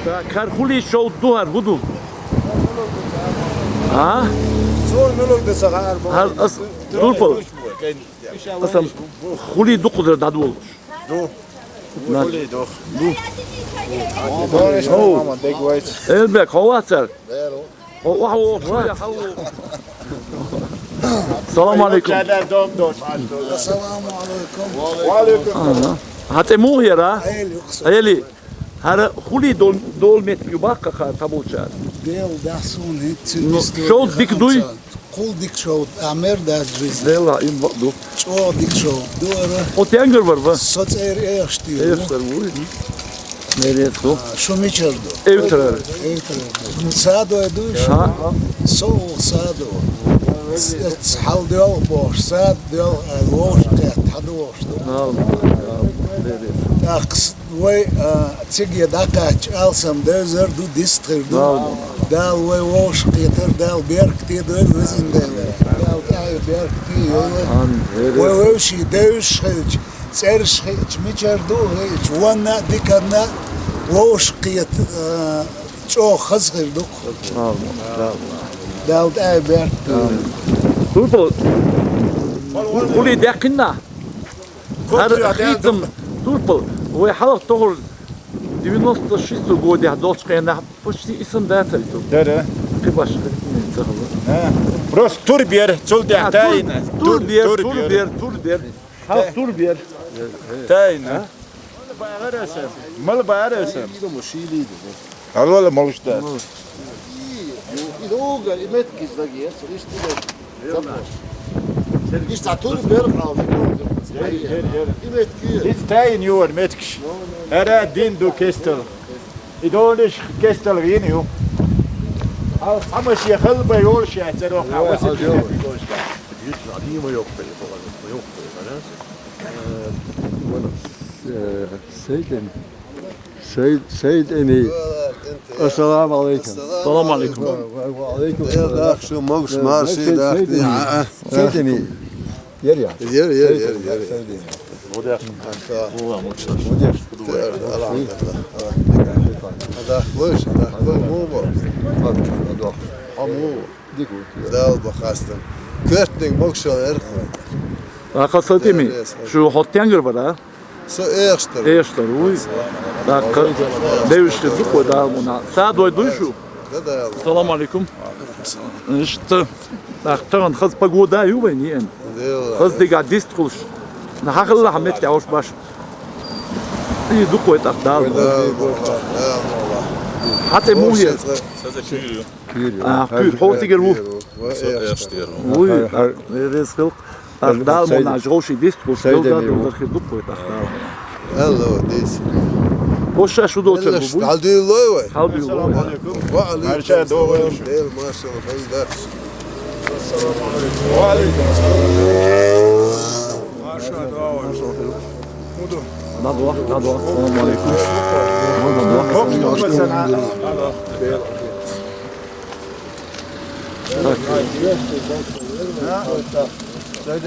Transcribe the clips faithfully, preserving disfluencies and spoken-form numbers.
Кхар хулий шовда ду хӀара, хӀун ду? А? Зур милуг да ца гӀар бу. ХӀара ас турпал. Ас ам хулий ду кхузара дӀадолуш. Ду. На. Хулий ду. Ду. Борис, мама, дегвайц. Элбек, хьо вацар? Хьо ваха воху, ваха. Салам алейкум. Ассаламу алейкум. Ва алейкум. Ага. ХӀан тӀе муха яра? Ели. ХӀара хулий дол-, долу меттиг ю баккха хӀара цхьаболчара. Дел дахсун хӀинца. Ну, шовда дика дуй? Кхул дика шовда, а мер дац жизнь. Дела, им ва-, ду. ЧӀогӀа дика шовда ду ара. Хьо тенгар вара ва? Со цӀера Эхаш тӀера ву. Эхаш тӀера ву. Мерец ду. А, шу мичара ду? Эвтарара. Эвтарара ду. Садой дуй шу? Ага. Со ву садо. С-, с-, хьал доьлху бохуш, сад доьлху, а, вовшах кхетта, хьан ду вовш ду? Нал, нал, мерец. ТӀаккха с-, Вай, а, цига дӀакхаьчча алсам девзар ду, дистхир ду. Дала. Дала вай вовшах кхетар, Дала беркате дойла везан Дела. Дала тӀаьхье беркате йойла. Амин. Вай вевший девзаш хилча, цӀераш хилча, мичара ду хилча, вонна а, диканна а вовшах кхета, а, чӀогӀа хаза хир ду-кх. Амин. Дала тӀаьхье беркате йойла. Амин. Турпал, хулий даьккхина? ХӀара хӀинца турпал, вай хьалха тохара девяносто шестой годехь долчу хенахь почти и санна дацара иза. Дара. Кхин башха хӀинца хала. А, просто тур бер, цул тӀаьхьа тайна. Тур бер, тур бер, тур бер. Хьалха тур бер. Тайна. Мала бара сан. Мала бара сан. Хьалвала молуш дац. И, и лугар, и меткиш дагеш, иштта. Иштта тур бер хьал. Яр, яр, яр. И меткиш. Иза тайна юр меткиш. ХӀара дин ду кестал. И долуш кестал гӀин ю. Хьал цхьа машен хала бан йолуш яц, царо хьан васа. Э, Сейдин. Сай-, Сайд Эми. Ассаламу алейкум. Салам алейкум. Ва, ва, ва алейкум салам. Эл дахша, могуш, марши дахни. Сайд Эми. Яр я? Яр, яр, яр, яр. Сайд Эми. Водяш. Водяш. Алхамдулилла. Адах лойш, адах лой муба. Аму. Дала бахастам. Коьртаниг могушалла эрхой. Аха, Сайд Эми, шу хӀоттенгар вара? Со Эхаштара. Эхаштара вуй. ТӀаккха девзаш хир ду-кх вай Дала мукъ лахь. Садой дуй шу? Да, да. Салам алейкум. Иштта. ТӀаккха тахана хаза погода ю вайн еана. Хаза дигахь дистхуьлуш. Хьан хилла хьан метте Ӏаш баш. И ду-кх вай тӀаккха Дала мукъ лахь. Да, да, да. Хьан цӀе муха яра? Куьйра. А, куьйра, хьо цигара ву? Со Эхаштара ву. Вуй, реза хилла. ТӀаккха Дала мукъ лахь, жовший дистхуьлуш, Сайд Эми ву. Дозар хир ду-кх вай тӀаккха Дала мукъ лахь. Алло, дийс. Хьо ша шу долчар ву буй? Хьал дуьйлалой вай? Хьал дуьйлалой. Ва алейкум салам. Дел машалла, хаза дац. Ва алейкум салам. Надо, надо. Салам алейкум. Надо. Так.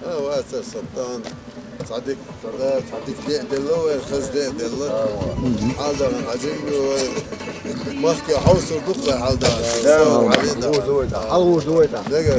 А, ваца саттан. Цадик, цадик де делла вай, хаз де делла. Хьалдан хазин вай. Махка хьовсур дукха хьалдан. Хьал вуж дуйта. Дега.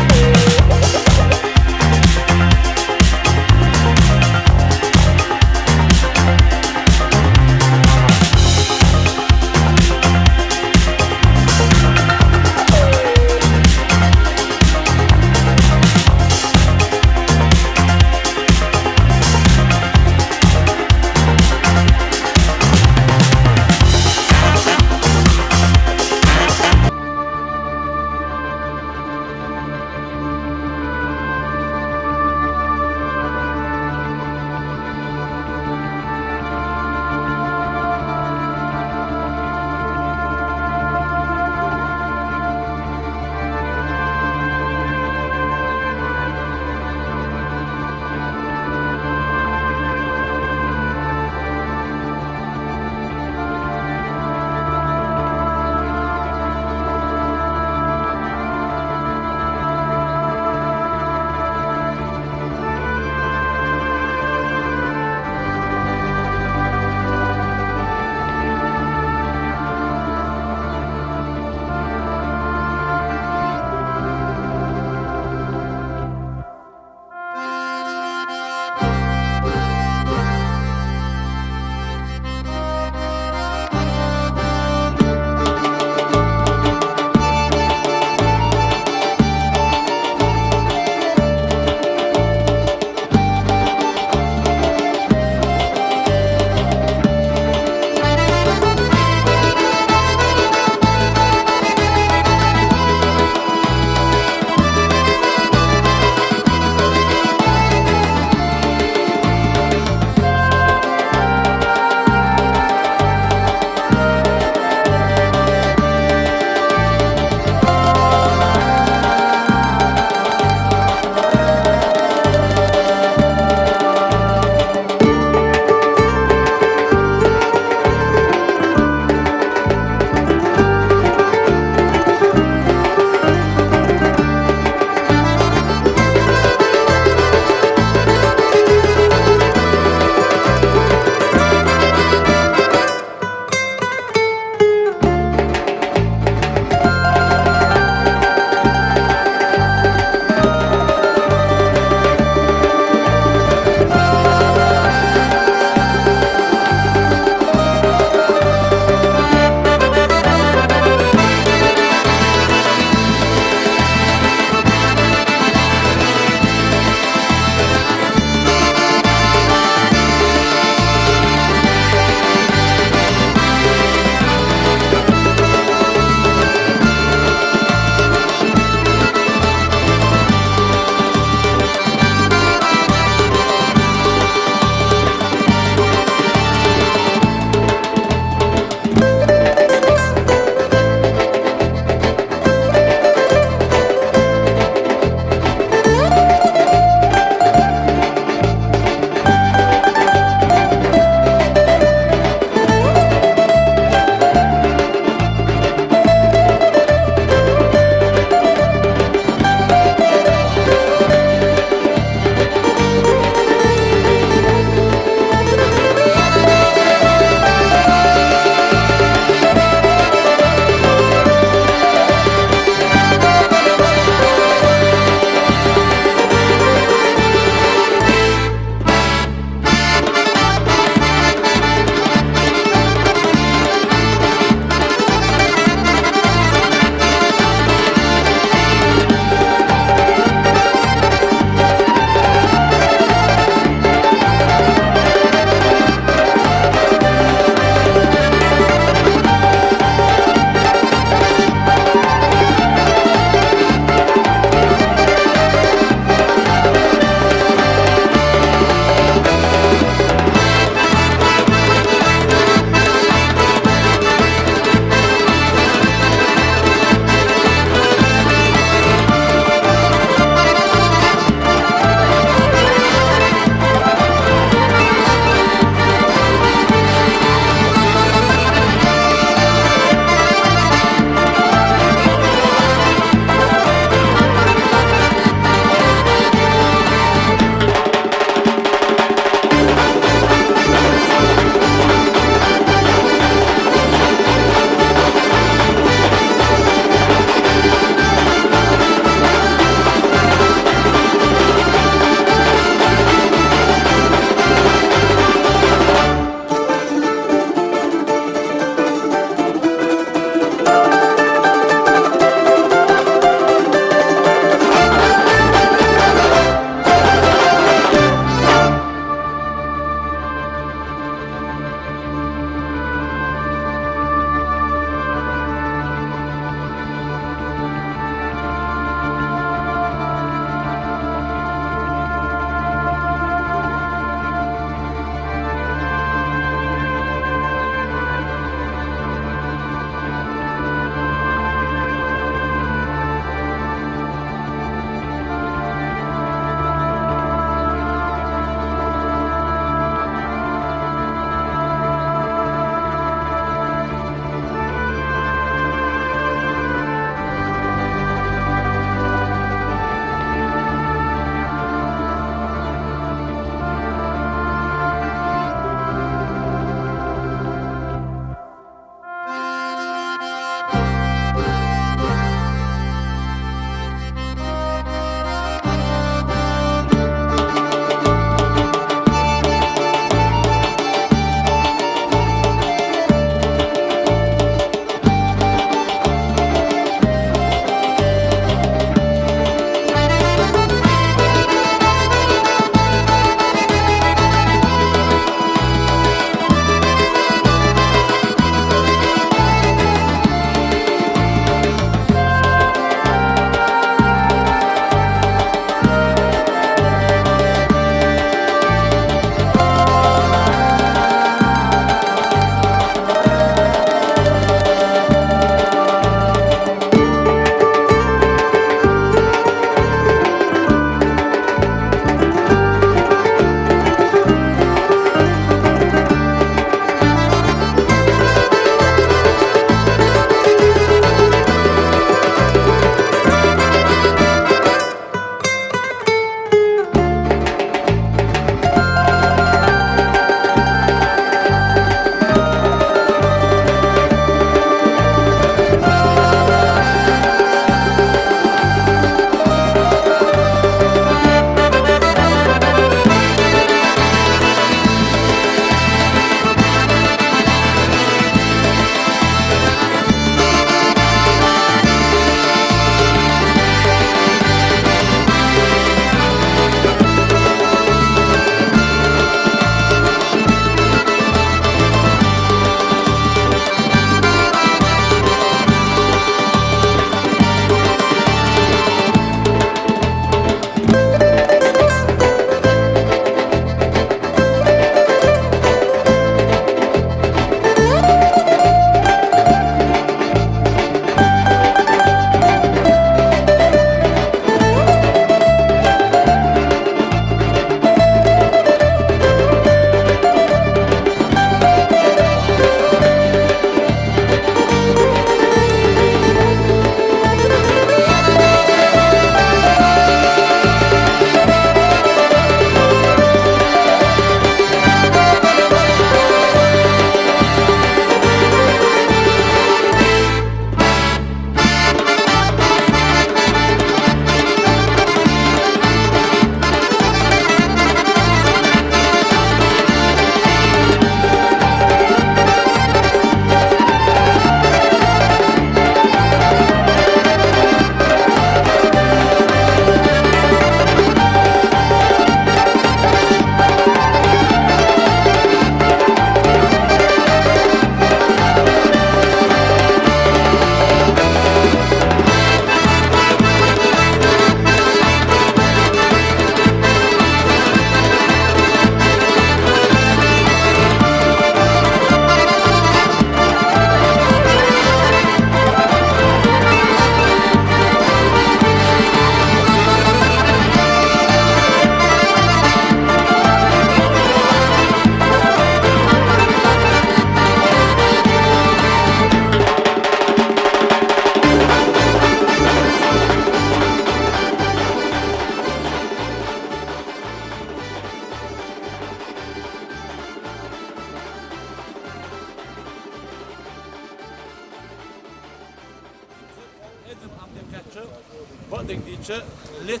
Лет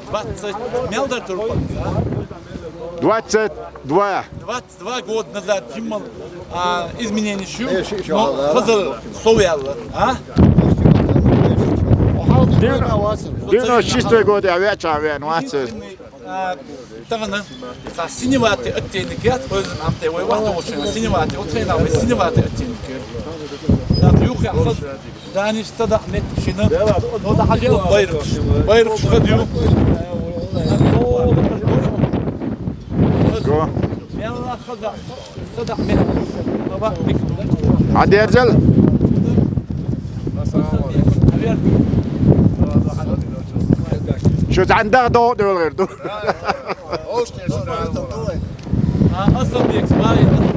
двадцать мел дар турпа. Двадцать два. Двадцать два года назад чиммал, а, изменение шу. Э, ши-, ши-, Но хазал совъялла, а? Девяносто шестой год я веча вен вацис. А, тагана, са синеватый оттенок яц, оьзюн амтай вай вахта волча, синеватый, вот хрена вай синеватый оттенок. Так, юха хаз, Даниш садах мет шина. Но да хажал байракъ, байракъ шхадю. Го. Мелла хаза, садах мет. Баба, бик. А дерзел? Шу занда да дёлгерду. А, Асылбек, смотри.